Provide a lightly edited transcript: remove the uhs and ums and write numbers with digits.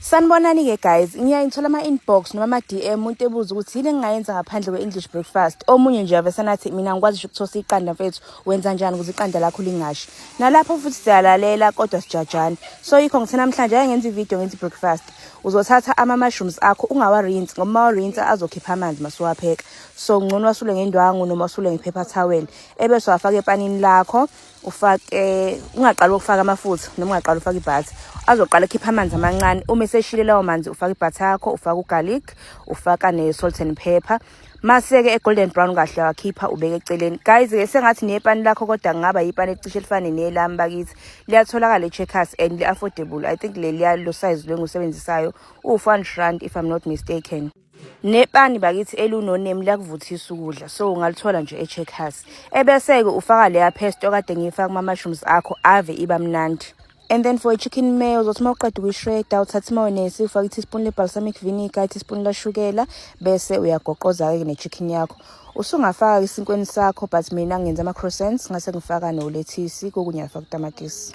Sanibonani-ke guys, ngiyaye ngithola ama-inbox noma ama-DM umuntu ebuza ukuthi yini engingayenza ngaphandle kwe-English breakfast. Omunye nje avesane athi mina ngikwazi nje ukuthosa iqanda mfethu, wenza njani ukuze iqanda lakho lingashi? Nalapho futhi siyalalela kodwa sijajane. So yikho ngithe namhlanje ake ngenze ividiyo ngenze i-breakfast. Uzothatha ama-mushrooms akho ungawarinsi ngoba uma warinsa azokhipha amanzi masuwapheka. So ngcono wasule ngendwangu noma wasule nge-paper towel. Ebese wafaka epanini lakho. Ufake, ungaqali ukufaka amafutha noma ungaqali ufake i-butter. Azoqala ekhipha amanzi amancane. Uma eseshile lawo manzi, ufaka i-butter yakho, ufaka u-garlic, ufaka ne-salt and pepper. Mase-ke e-golden brown kahle, wakhipha, ubeke eceleni. Guys-ke, sengathi nepani lakho, kodwa kungaba yipani elicishe elifane nelami bakithi. Liyatholakala e-Checkers and li-affordable. I think leliya lo size lo engiwusebenzisayo uwu-R400, if I'm not mistaken. Nepani bakithi elunonemi liyakuvuthisa ukudla, so ungalithola nje e-Checkers. Ebese-ke ufaka leya pesto kade ngiyifaka kuma-mushrooms akho, ave iba mnandi. And then for i-chicken mayo, uzothi uma uqeda ukuyishreda, uthatha i-mayonnaise, ufake i-teaspoon le-balsamic vinegar, i-teaspoon lashukela, bese uyagoqoza-ke ne-chicken yakho. Usungafaka isinkweni sakho, but mina ngenza ama-croissants, ngase ngifaka nolethisi, kokunye ngafaka utamatisi.